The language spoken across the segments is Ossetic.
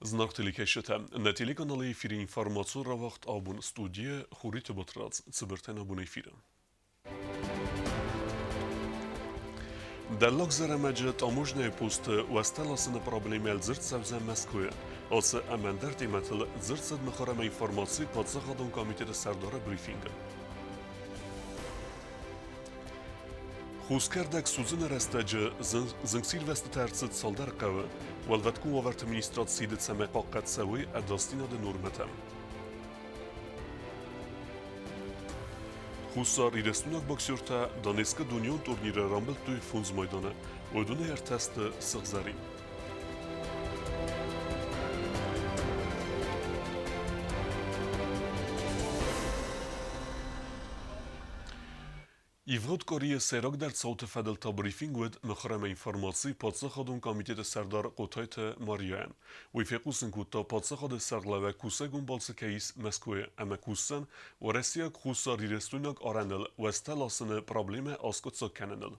Зынаргъ телекӕсджытӕ, нӕ телеканалы эфиры информацион рауагъд абон студийы Хуриты Батрадз цыбыртӕн абон эфиры. Дӕллаг Зӕрӕмӕджы таможнӕйы посты уӕзтӕ ласыны проблемӕйыл дзырд цӕудзӕн Мӕскуыйы. Ацы ӕмӕ ӕндӕр темӕтыл дзырд цыд мыхуыр ӕмӕ информацийы паддзахадон комитеты сӕрдары брифингы. Хускӕрдӕг судзыны рӕстӕджы зынгсирвӕзтытӕ ӕрцыд цалдӕр хъӕуы. Уӕлвӕткон уавӕрты министрад сиды, цӕмӕй хъахъхъӕд цӕуой ӕдасдзинады нормӕтӕм. Хуссар Ирыстойнаг боксертӕ Донецкы дунеон турниры рамбылдтой фондз майданы, уыдонӕй ӕртӕ сты сыгъзӕрин. Ивгъуыд къуырийы сӕйрагдӕр цауты фӕдыл та брифинг уыд мыхуыр ӕмӕ информацийы паддзахадон комитеты сӕрдар Хъотайты Марияйӕн. Уый фехъусын кодта, паддзахады сӕргълӕууӕг кусӕгон балцы кӕй ис Мӕскуыйы ӕмӕ кусдзӕн уӕрӕсейаг-хуссарирыстойнаг арӕныл уӕзтӕ ласыны проблемӕ аскъуыддзаг кӕныныл.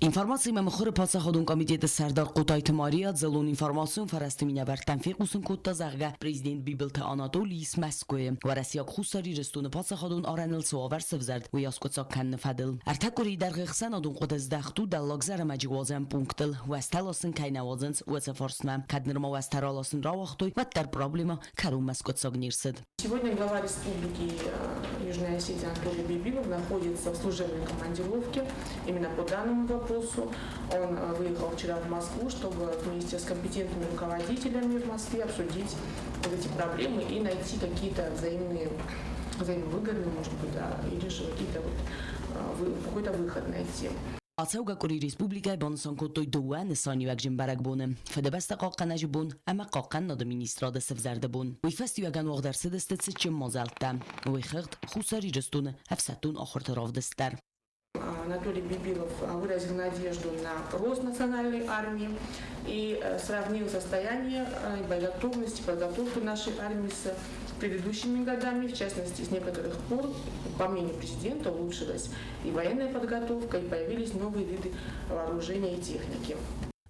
Информациимӕ мыхуыры паддзахадон комитеты сӕрдар Хъотайты Мария дзыллон информацион фӕрӕзты минӕвӕрттӕн фехъусын кодта, зӕгъгӕ, президент Бибылты Анатоли ис Мӕскуыйы. Уӕрӕсейаг Хуссар Ирыстоны паддзахадон арӕныл цы уавӕр сӕвзӕрд, уый аскъуыддзаг кӕныны фӕдыл. Ӕртӕ къуырийы дӕргъы ӕхсӕнадон хъуыды здӕхт у Дӕллаг Зӕрӕмӕджы уадзӕн пунктыл, уӕзтӕ ласын кӕй нӕ уадзынц, уыцы фарстмӕ. Кӕд нырма уӕзтӕ раласын рауагътой, уӕддӕр проблемӕ кӕронмӕ скъуыддзаг не рцыд. Сегодня глава республики Южная Осетия Анатолий Бибилов находится в служебной командировке именно по данному вопросу. Он выехал вчера в Москву, чтобы вместе с компетентными руководителями в Москве обсудить вот эти проблемы и найти какие-то взаимные, взаимовыгодные, может быть, да, или же какие-то вот, какой-то выход найти. Ацӕугӕ къуыри республикӕйы банысан кодтой дыууӕ нысаниуӕгджын бӕрӕгбоны: Фыдыбӕстӕ хъахъхъӕнӕджы бон ӕмӕ Хъахъхъӕнынады министрады сӕвзӕрды бон. Уый фӕстиуӕгӕн уагъд ӕрцыдысты цытджын мадзӕлттӕ. Уый хыгъд Хуссар Ирыстоны ӕфсӕддон ахуырты равдыст дӕр. Анатолий Бибилов выразил надежду на рост национальной армии и сравнил состояние боеготовности, подготовку нашей армии с предыдущими годами, в частности, с некоторых пор, по мнению президента, улучшилась и военная подготовка, и появились новые виды вооружения и техники.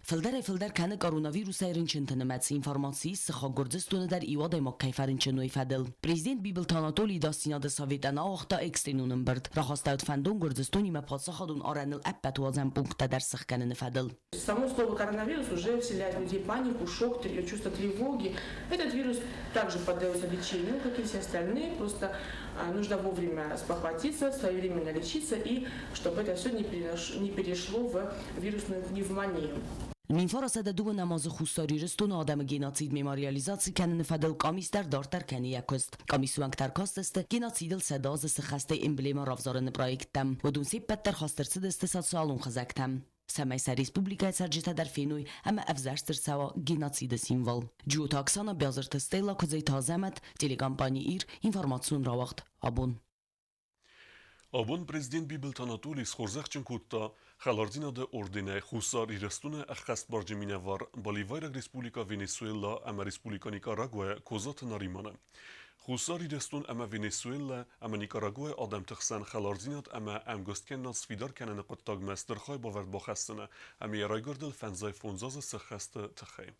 Фылдӕрӕй-фылдӕр кӕны коронавирусӕй рынчынты нымӕц. Информаци сыхаг Гуырдзыстоны дӕр иу адӕймаг кӕй фӕрынчын, уый фӕдыл. Президент Бибылты Анатолий Дастинады советӕн ауагъта экстренон ӕмбырд. Рахастӕуыд фӕндон Гуырдзыстонимӕ паддзахадон арӕныл ӕппӕт уадзӕн пункттӕ дӕр сыхгӕныны фӕдыл. Само слово коронавирус уже вселяет в людей панику, шок, чувство тревоги. Этот вирус также поддается лечению, как и все остальные. Просто нужно вовремя спохватиться, своевременно лечиться, и чтобы это все не перешло в вирусную пневмонию. Минфарасады намазы Хуссар Ирыстоны адӕмы геноцид мемориализаци кӕныны фӕдыл къамис дӕр дарддӕр кӕны йӕ куыст. Къамисы уӕнгтӕ ӕркастысты геноцидыл 100 азы сыххӕстӕй эмблемӕ равзарыны проекттӕм. Уыдон се ппӕт дӕр хаст ӕрцыдысты социалон хызӕгтӕм, цӕмӕй сӕ республикӕйы цӕрджытӕ дӕр феной ӕмӕ ӕвзӕрст ӕрцӕуа геноциды символ. Джиоты Оксана, Биазырты Стелла, Куыдзойты Азӕмӕт, телекомпани «Ир», информацион рауагъд «Абон». Абон президент Бибылты Анатолий схорзӕхджын кодта Хӕлардзинады орденӕй Хуссар Ирыстоны ӕххӕстбарджын минӕвар Боливайраг Республикӕ Венесуэла ӕмӕ Республикӕ Никарагуӕ Козаты Нариманы. Хуссар Ирыстон ӕмӕ Венесуэлӕ ӕмӕ Никарагуӕйы адӕмты хсӕн хӕлардзинад ӕмӕ ӕмгуысткӕнынад сфидар кӕныны хъуыддагмӕ стыр хайбавӕрд бахӕссыны ӕмӕ йӕ райгуырдыл фӕндзай фондз азы сӕххӕсты тыххӕй.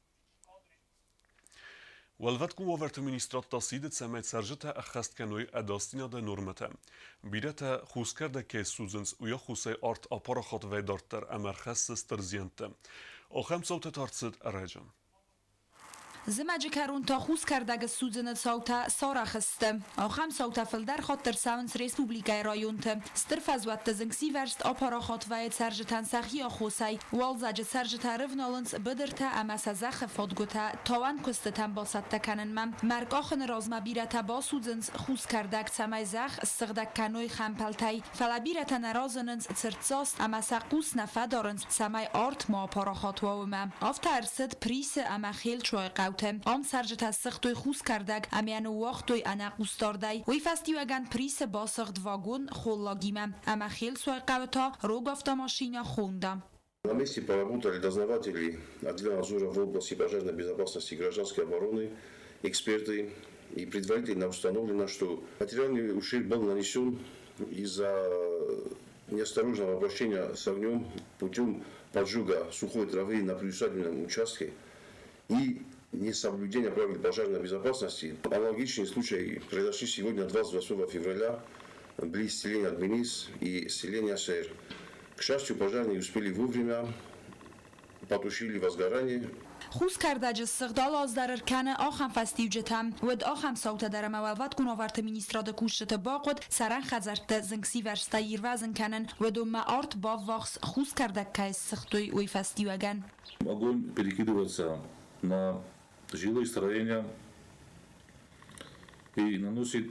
Уӕлвӕткон уавӕрты министрад та сиды, цӕмӕй цӕрджытӕ ӕххӕст кӕной ӕдасдзинады нормӕтӕ. Бирӕтӕ хусгӕрдӕг кӕй судзынц, уый аххосӕй арт апарахат вӕййы дарддӕр ӕмӕ ӕрхӕссы стыр зиӕнттӕ. Ахӕм цаутӕ та ӕрцыд ӕрӕджы. Зымӕджы кӕрон та хус кӕрдӕг ссудзыны цаутӕ сарӕх сты. Ахӕм цаутӕ фылдӕр хатт ӕрцӕуынц республикӕйы районты. Стыр фӕзуӕтты зынгсивӕрзт апарахат вӕййы цӕрджытӕн сӕхи аххосӕй. Уалдзӕджы цӕрджытӕ ӕрывналынц быдыртӕ ӕмӕ сӕ зӕххы фадгуытӕ тауӕн куыстытӕм бацӕттӕ кӕнынмӕ. Мӕркъахыны размӕ бирӕтӕ басудзынц хус кӕрдӕг, цӕмӕй зӕхх ссыгъдӕг кӕной хӕмпӕлтӕй. Фӕлӕ бирӕтӕ нӕ разынынц цырддзаст ӕмӕ сӕ хъус нӕ фӕдарынц, цӕмӕй арт ма апарахат уа, уымӕ. Афтӕ ӕрцыд Присы ӕмӕ Хелчуайы хъӕуты. Ам цӕрджытӕ ссыгътой хус кӕрдӕг ӕмӕ йӕ ныууагътой ӕнӕхъусдардӕй. Уый фӕстиуӕгӕн Присы басыгъд вагон холлагимӕ ӕмӕ Хелцуайы хъӕуы та рог автомашинӕ Хонда. На месте поработали дознаватели отдела надзора в области пожарной безопасности и гражданской обороны, эксперты. И предварительно установлено, что материальный ущерб был нанесен из-за неосторожного обращения с огнем путем поджога сухой травы на приусадебном участке и Несоблюдение правил пожарной безопасности. Аналогичные случаи произошли сегодня, 28 февраля, близ селения Дменис и селения Сэр. К счастью, пожарные успели вовремя, потушили возгорание. Хус кӕрдӕджы ссыгъд алы аз дӕр ӕркӕны ахӕм фӕстиуджытӕм. Уӕд ахӕм цаутӕ дӕр ӕмӕ Уӕлвӕткон уавӕрты министрады кусджыты бахъуыд цӕрӕн хӕдзӕртты зынгсивӕрзтӕй ирвӕзын кӕнын, уыдонмӕ арт баввахс хус кӕрдӕг кӕй ссыгътой, уый фӕстиуӕгӕн. Огонь перекидывается на жилые строения и наносит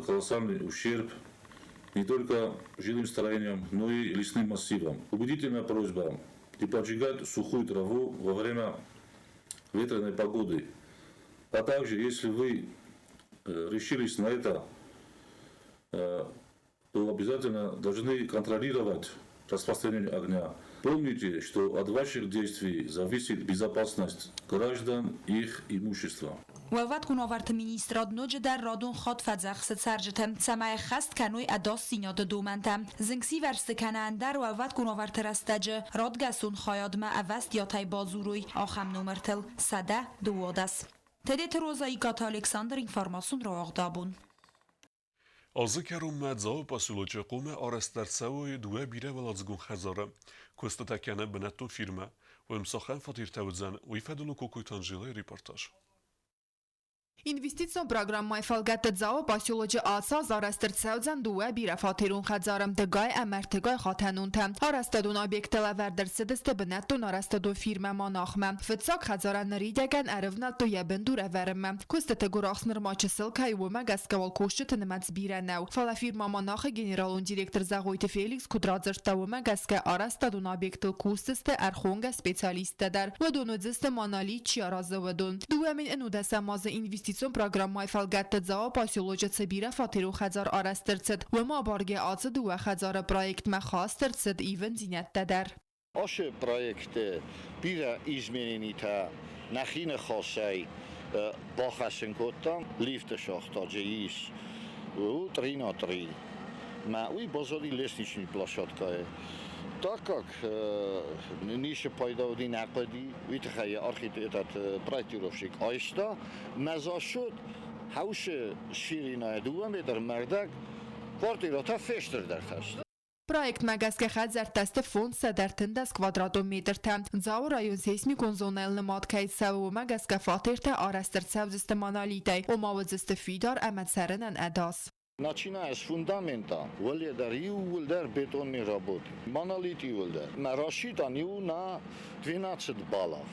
колоссальный ущерб не только жилым строениям, но и лесным массивам. Убедительная просьба не поджигать сухую траву во время ветреной погоды. А также, если вы решились на это, то обязательно должны контролировать распространение огня. Помните, что от ваших действий зависит безопасность граждан и их имущества. Уӕлвӕткон уавӕрты министрад ноджыдӕр радон хатт фӕдзӕхсы цӕрджыты, цӕмӕй ӕххӕст кӕной ӕдасдзинады домӕнтӕ. Зынгсивӕрзты кӕнӕ ӕндӕр уӕлвӕткон уавӕрты рӕстӕджы радгӕсон хайадмӕ ӕвӕстиатӕй бадзурой ахӕм номыртыл 112. Тедеты Роза, Икъаты Александр, информацион рауагъд Абон. Азы кӕронмӕ Дзауы поселочы хъуамӕ арӕзт ӕрцӕуой дыууӕ бирӕуӕладзыгон хӕдзары. Куыстытӕ кӕны бынӕттон фирмӕ. Уым цахӕм фатертӕ уыдзӕн, уый фӕдыл у Кокойты Анжелӕйы репортаж. Инвестицион программӕйы фӕлгӕтты Дзауы поселочы ацы аз арӕзт ӕрцӕудзӕн дыууӕ бирӕфатерон хӕдзары, дыгай ӕмӕ ӕртыгай хатӕнонтӕ. Арӕзтадон объекттӕ лӕвӕрд ӕрцыдысты бынӕттон арӕзтадон фирмӕ Монахмӕ. Фыццаг хӕдзарӕн ныридӕгӕн ӕрывнӕлдтой йӕ бындур ӕвӕрынмӕ. Куыстыты гуырахст нырма чысыл кӕй у, уымӕ гӕсгӕ уал кусджыты нымӕц бирӕ нӕу. Фӕлӕ фирмӕ Монах-ы генералон директор Зӕгъойты Феликс куыд радзырдта, уымӕ гӕсгӕ арӕзтадон объектыл кусдзысты ӕрхонгӕ специалисттӕ дӕр. Уыдон уыдзысты монолит чи аразы, уыдон. 2011 азы инвестицион программӕйы фӕлгӕтты Дзауы поселочы цы бирӕфатерон хӕдзар арӕзт ӕрцыд, уымӕ абаргӕ ацы дыууӕ хӕдзары проектмӕ хаст ӕрцыд ивындзинӕдтӕ дӕр. Ацы проекты бирӕ измененитӕ нӕхи ныхасӕй бахӕсын кодтам. Лифты шахтаджы ис у три на три. Мӕ уый баззади лестничный площадкӕйы. Так как ницы пайда уыди, нӕ хъуыди, уый тыххӕй этот проектировщик айста. Мӕ засчет хаусы ширинайы дыууӕ метр мӕрдӕг, квартирӕтӕ фестырдӕр сты. Проектмӕ гӕсгӕ хӕдзӕрттӕ сты 513 квадратон метртӕ. Дзауы район сейсмикон зонӕйыл нымад кӕй цӕуы, уымӕ гӕсгӕ фатертӕ арӕзт ӕрцӕудзысты монолитӕй, ома уыдзысты фидар ӕмӕ цӕрынӕн ӕдас. Начиная с фундамента, уӕле иууылдӕр бетонный работы, монолит иууылдӕр. Мӕ рассчитан иу на 12 баллов.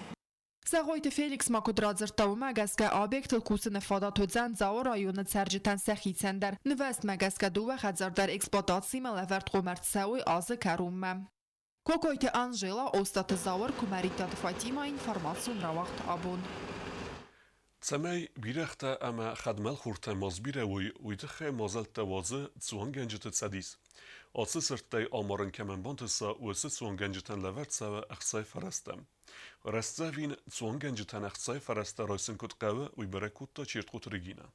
Зӕгъойты Феликс ма куыд радзырдта, уымӕ гӕсгӕ объектыл кусыны фадат уыдзӕн Дзауы районы цӕрджытӕн сӕхицӕн дӕр. Нывӕзтмӕ гӕсгӕ дыууӕ хӕдзар дӕр эксплуатацимӕ лӕвӕрд хъуамӕ ӕрцӕуой азы кӕронмӕ. Кокойты Анжела, Остъаты Зауыр, Куымӕридтаты Фатимӕ, информацион рауагъд Абон. Цӕмӕй бирӕгътӕ ӕмӕ хӕдмӕлхортӕ ма сбирӕ уой, уый тыххӕй мадзӕлттӕ уадзы цуангӕнджыты цӕдис. Ацы сырдтӕй амарын кӕмӕн бантыса, уыцы цуангӕнджытӕн лӕвӕрд цӕуы ӕхцайы фӕрӕзтӕ. Рӕстдзӕвин цуангӕнджытӕн ӕхцайы фӕрӕзтӕ райсын куыд хъӕуы, уый бӕрӕг кодта Чертхъоты Регинӕ.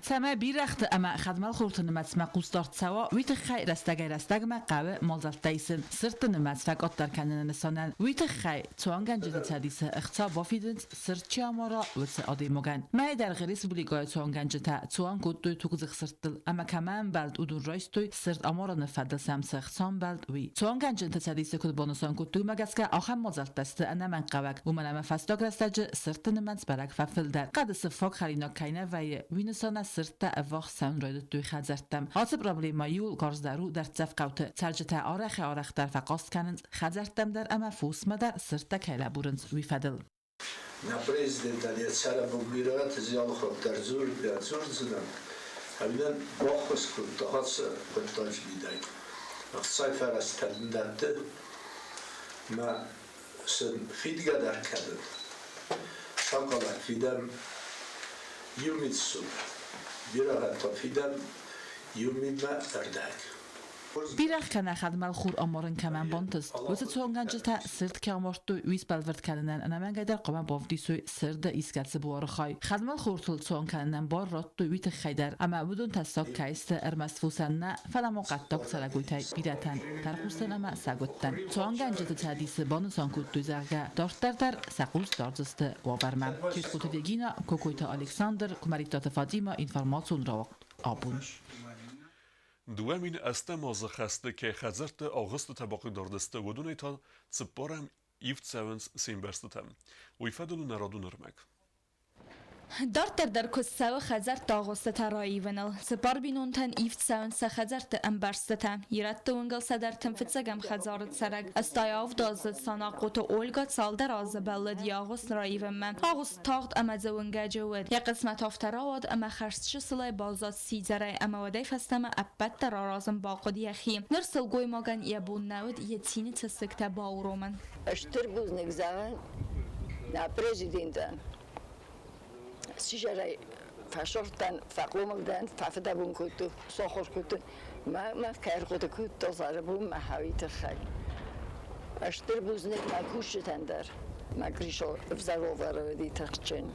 Цӕмӕй бирӕгъты ӕмӕ хӕдмӕлхорты нымӕцмӕ хъусдард цӕуа, уый тыххӕй рӕстӕгӕй-рӕстӕгмӕ хъӕуы мадзӕлттӕ исын сырдты нымӕц фӕкъаддӕр кӕныны нысанӕн. Уый тыххӕй цуангӕнджыты цӕдисы ӕхца бафидынц, сырд чи амара, уыцы адӕймагӕн. Мӕйы дӕргъы республикӕйы цуангӕнджытӕ цуан кодтой тугдзых сырдтыл ӕмӕ кӕмӕ ӕмбӕлд, уыдон райстой, сырд амарыны фӕдыл сӕм цы ӕхца ӕмбӕлд, уый. Цуангӕнджыты цӕдисы куыд банысан кодтой, уымӕ гӕсгӕ ахӕм мадзӕлттӕ сты ӕнӕмӕнгхъӕуӕг, уымӕн ӕмӕ фӕстаг рӕстӕджы сырдты нымӕц бӕрӕг фӕфылдӕр. Хъӕды цы фаг хӕринаг кӕй нӕ вӕййы, уый нысанӕн сырдтӕ ӕввахс цӕуын райдыдтой хӕдзӕрттӕм. Ацы проблемӕ иууыл карздӕр у дӕрддзӕф хъӕуты. Цӕрджытӕ арӕхӕй-арӕхдӕр фӕхъаст кӕнынц хӕдзӕрттӕм дӕр ӕмӕ фосмӕ дӕр сырдтӕ кӕй лӕбурынц, уый фӕдыл. Нӕ президентӕн йӕ цӕрӕнбон бирӕты алыхатт дӕр дзурдзынӕн, ӕмӕ баххуыс кодта ацы хъуыддаджы мидӕг. Ӕхцайы фӕрӕзтӕ нын дӕтты мӕ сын фидгӕ дӕр кӕнын. Сахъалӕг фидӕм иу мин сом, бирӕгъӕн та фидӕм иу минмӕ ӕрдӕг. Бирӕгъ кӕнӕ хӕдмӕлхор амарын кӕмӕн бантыст, уыцы цуангӕнджытӕ сырд кӕй амардтой, уый сбӕлвырд кӕнынӕн ӕнӕмӕнгӕйдӕр хъуамӕ бавдисой сырды искӕцы буары хай. Хӕдмӕлхортыл цуан кӕнынӕн бар радтой уый тыххӕй дӕр, ӕмӕ уыдон тӕссаг кӕй сты ӕрмӕст фосӕн нӕ, фӕлӕ ма хъӕддаг цӕрӕгойтӕй бирӕтӕн, тӕрхъустӕн ӕмӕ сӕгуыттӕн. Цуангӕнджыты цӕдисы банысан кодтой, зӕгъгӕ, дарддӕр дӕр сӕ хъус дардзысты уавӕрмӕ. Ческоты Регина, Кокойты Александр, Куымӕридтаты Фатимӕ, информацион рауагъд абон. 2008 азы хӕсты кӕй хӕдзӕртты агъуыстытӕ бахъыгдардысты, уыдонӕй та цыппарӕм ивд цӕуынц се мбӕрстытӕм. Уый фӕдыл у нӕ радон ӕрмӕг. Дарддӕр дӕр куыст цӕуы хӕдзӕртты агъуыстытӕ раивыныл. Цыппар бинонтӕн ивд цӕуынц сӕ хӕдзӕртты ӕмбӕрзтытӕ. Ирӕтты уынгыл сӕдӕ ӕртын фыццӕгӕм хӕдзары цӕрӕг 87-аздзыд Санахъоты Ольга цалдӕр азы бӕллыд йӕ агъуыст раивынмӕ. Агъуыст тагъд ӕмӕ дзы уынгӕджы уыд. Йӕ хъысмӕт афтӕ рауад, ӕмӕ хӕрзчысылӕй баззад сидзӕрӕй ӕмӕ уӕдӕй фӕстӕмӕ ӕппӕт дӕр аразын бахъуыд йӕхи. Ныр сылгоймагӕн йӕ бон нӕ уыд йӕ цины цӕссыгтӕ бауромын. Стыр бузныг зӕгъын нӕ президентӕн. Сизӕрӕй фӕсырдтӕн, фӕхъомыл дӕн, фӕфыдӕбон кодтон, сахуыр кодтон. Мӕ мӕ кӕй кодта зӕрыбон мӕ хауи тыххӕй. Стыр бузныг мӕ кусджытӕн дӕр. Мӕ Гришо ӕвзӕр уыди тыхджын.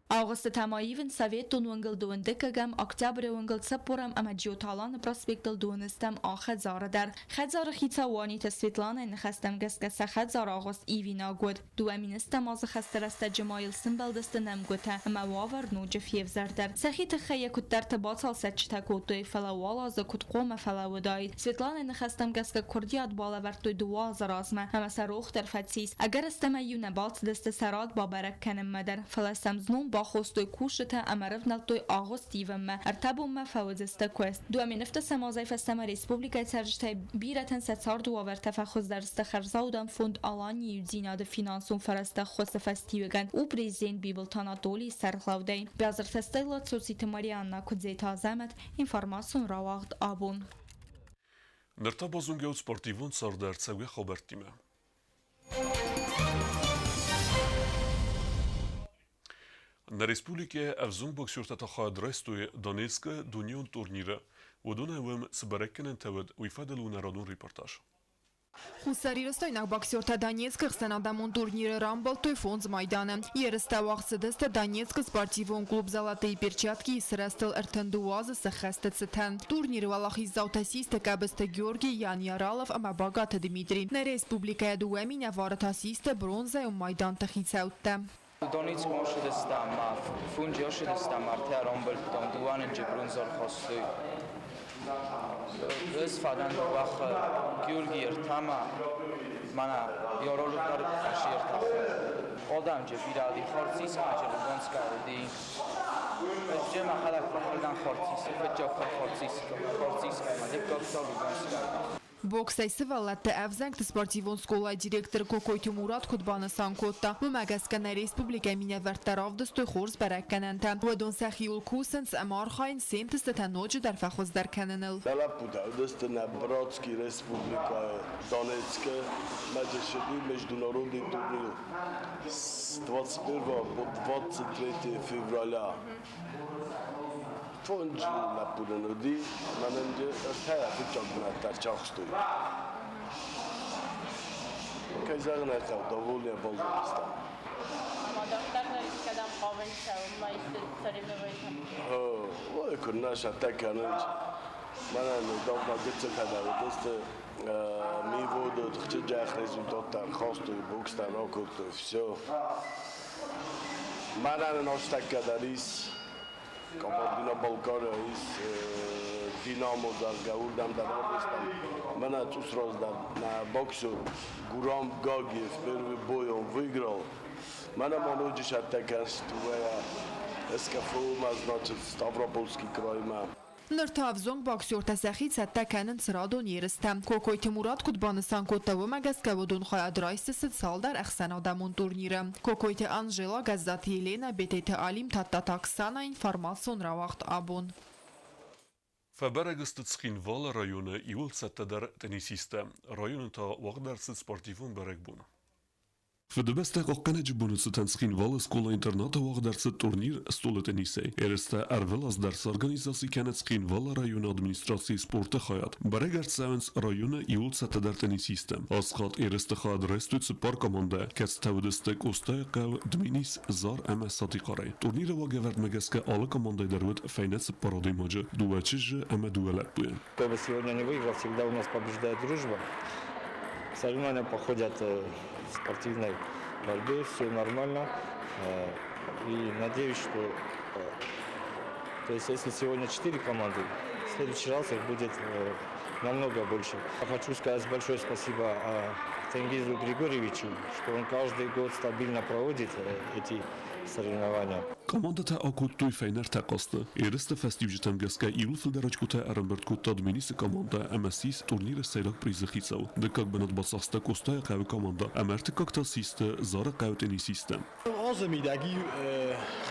Агъуыстытӕ ма ивынц Советон уынгыл дыууындыккӕгӕм, Октябры уынгыл цыппорӕм ӕмӕ Джиоталаны проспектыл дыууынӕстӕм а хӕдзары дӕр. Хӕдзары хицау Уаниты Светланайы ныхӕстӕм гӕсгӕ сӕ хӕдзары агъуыст ивинаг уыд. 2010 азы хӕсты рӕстӕджы ма йыл сымбӕлдысты нӕмгуытӕ ӕмӕ уавӕр ноджы февзӕрдӕр. Сӕхи тыххӕй йӕ куыддӕрты бацалцӕджытӕ кодтой, фӕлӕ уал азы куыд хъуамӕ фӕлӕууыдаид. Светланайы ныхӕстӕм гӕсгӕ куырдиат балӕвӕрдтой дыууӕ азы размӕ ӕмӕ сӕ рох дӕр фӕцис. Ӕгӕрыстӕмӕй-иу нӕ бацыдысты сӕ рад бабӕрӕг кӕнынмӕ дӕр, фӕлӕ сӕм знон бахостой кусджытӕ ӕмӕ рывнӕлдтой агъуыст ивынмӕ. Ӕртӕ бонмӕ фӕуыдзысты куыст. 2007 азӕй фӕстӕмӕ республикӕйы цӕрджытӕй бирӕтӕн сӕ царды уавӕртӕ фӕхуыздӕр сты хӕрзаудӕн фонд Аланийы иудзинады финансон фӕрӕзты ӕххуысы фӕстиуӕгӕн у президент Бибылты Анатолийы сӕргълӕудӕй. Биазырты Стелла, Цоциты Марианна, Куыдзеты Азӕмӕт, информацион рауагъд абон. Ныр та базонгӕ ут спортивон царды ӕрцӕугӕ хабӕрттимӕ. Нӕ республикӕйы ӕвзонг боксертӕ та хайад райстой Донецкы дунеон турниры. Уыдонӕй уӕм цы бӕрӕггӕнӕнтӕ уыд, уый фӕдыл у нӕ радон репортаж. Хуссарирыстойнаг боксертӕ Донецкы ӕхсӕнадӕмон турниры рамбылдтой фондз майданы. Ерыстӕ уагъд цыдысты Донецкы спортивон клуб «Золотые перчатки»-йы сырӕзтыл 32 азы сӕххӕсты цытӕн. Турниры уӕлахиздзаутӕ систы Къӕбысты Георгий, Ян Яралов ӕмӕ Багаты Дмитрий. Нӕ республикӕйӕ дыууӕ минӕвары та систы бронзӕйон майданты хицӕуттӕ. Донецкмӕ ӕрцыдыстӕм ӕмӕ фунджы ӕрцыдыстӕм, ӕртӕ рамбылдтам, дыууӕ нынджы бронзӕ ӕрхастой. Ӕз фӕдӕн дыууӕ Георгий ӕртӕмӕ, мӕнӕ Яролов дӕр фӕрсы ӕртӕхы. Адӕмджы бирӕ уыди, Харцизскмӕ Луганскӕ уыди. Ӕз же мӕхӕдӕг фӕхӕрдӕн Харцизск, фыццаг Харцизскӕмӕ, дыккаг та Луганскӕмӕ. Боксӕй сывӕллӕтты ӕвзӕнгты спортивон скъолайы директор Кокойты Мурат куыд банысан кодта, уымӕ гӕсгӕ нӕ республикӕйы минӕвӕрттӕ равдыстой хорз бӕрӕггӕнӕнтӕ. Уыдон сӕхиуыл кусынц ӕмӕ архайынц се нтыстытӕ ноджыдӕр фӕхуыздӕр кӕныныл. Нӕ лӕппутӕ уыдысты нӕ братский республикӕйы Донецкы Мӕджысыди международный турнир с 21 по 23 февраля. Фонджы лӕппу нын уыди, ӕмӕ нын ӕртӕйӕ фыццаг бынат дӕр ӕрцахстой. Кӕй зӕгъын ӕй хъӕуы, довольны баззадыстӕм. Ӕмӕ дарддӕр дӕр искӕдӕм хъавынц цӕуынмӕ исты соревнованиетӕм? Ой, куыннӕ сӕттӕ кӕнынц. Мӕнӕн недавно гыццылтӕ дӕр уыдысты Миводы тыхджын результаттӕ ӕрхастой, бокстӕ ракодтой, все. Мӕнӕн нын астӕккӕ дӕр ис Кабардино-Балкария ис Динамо, зӕгъгӕ, уырдӕм дӕр арвыстам. Мӕнӕ цъус раздӕр нӕ боксер Гурам Гагиев первый бой он выиграл. Мӕнӕ ма ноджы сӕттӕ кӕнынц дыууӕйӕ СКФУ-мӕ, значит, Ставропольский краймӕ. Ныр та ӕвзонг боксертӕ сӕхи цӕттӕ кӕнынц радон ерыстӕм. Кокойты Мурат куыд банысан кодта, уымӕ гӕсгӕ уыдон хайад райсдзысты цалдӕр ӕхсӕнадӕмон турниры. Кокойты Анжела, Гӕззаты Елена, Бететы Алим, Тадтаты Оксана, информацион рауагъд абон. Фӕбӕрӕг сты Цхинвалы районы иууыл цӕттӕдӕр теннисисттӕ. Районы та уагъд ӕрцыд спортивон бӕрӕгбон. Фыдыбӕстӕ хъахъхъӕнӕджы боны цытӕн Цхинвалы скъола-интернаты уагъд ӕрцыд турнир стъолы теннисӕй. Ерыстӕ ӕрвылаз дӕр сорганизаци кӕны Цхинвалы районы администрацийы спорты хайад. Бӕрӕг ӕрцӕуынц районы иууыл цӕттӕдӕр теннисисттӕ. Ацы хатт ерысты хайад райстой цыппар командӕ, кӕцытӕ уыдысты Къостайыхъӕу, Дменис, Зар ӕмӕ Сатихъарӕй. Турниры уагӕвӕрдмӕ гӕсгӕ алы командӕйы дӕр уыд фӕйнӕ цыппар адӕймаджы, дыууӕ чызджы ӕмӕ дыууӕ лӕппуйы. Кто бы сегодня не выиграл, всегда у нас побеждает дружба. Соревнования проходят в спортивной борьбе, все нормально. И надеюсь, что то есть если сегодня четыре команды, в следующий раз их будет намного больше. Хочу сказать большое спасибо Тенгизу Григорьевичу, что он каждый год стабильно проводит эти соревнования. Командӕтӕ акодтой фӕйнӕ ӕртӕ хъазты. Ерысты фӕстиуджытӕм гӕсгӕ иууыл фылдӕр очкотӕ ӕрӕмбырд кодта Дменисы командӕ ӕмӕ ссис турниры сӕйраг призы хицау. Дыккаг бынат бацахста Къостайы хъӕуы командӕ ӕмӕ ӕртыккаг та систы Зары хъӕуы теннисисттӕ. Азы мидӕги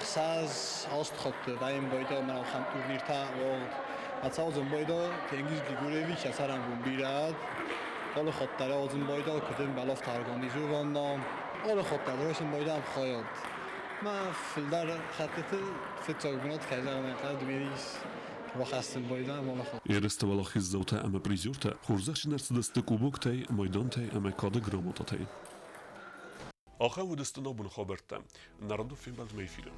68 хатты райын байдал мӕ ахӕм турниртӕ уагъд ацаудзӕн байдал Тенгиз Григорьевич цӕрӕнбон бирӕ алы хатт дӕр ауадзын байдал куыд ӕмбӕлӕфтӕ организованна алы хатт дӕр райсын байдам хайад. Мӕ фылдӕр хӕттыты фыццаг бынат кӕй зӕгъын ӕй хъӕуы Дмерис бахӕссын байдам алы хатт. Ерысты уӕлахиздзаутӕ ӕмӕ призертӕ хорзӕхджын ӕрцыдысты кубоктӕй, майдантӕй ӕмӕ кады грамотатӕй. Ахӕм уыдысты нӕ боны хабӕрттӕ. Народов фембӕлдмӕ эфиры.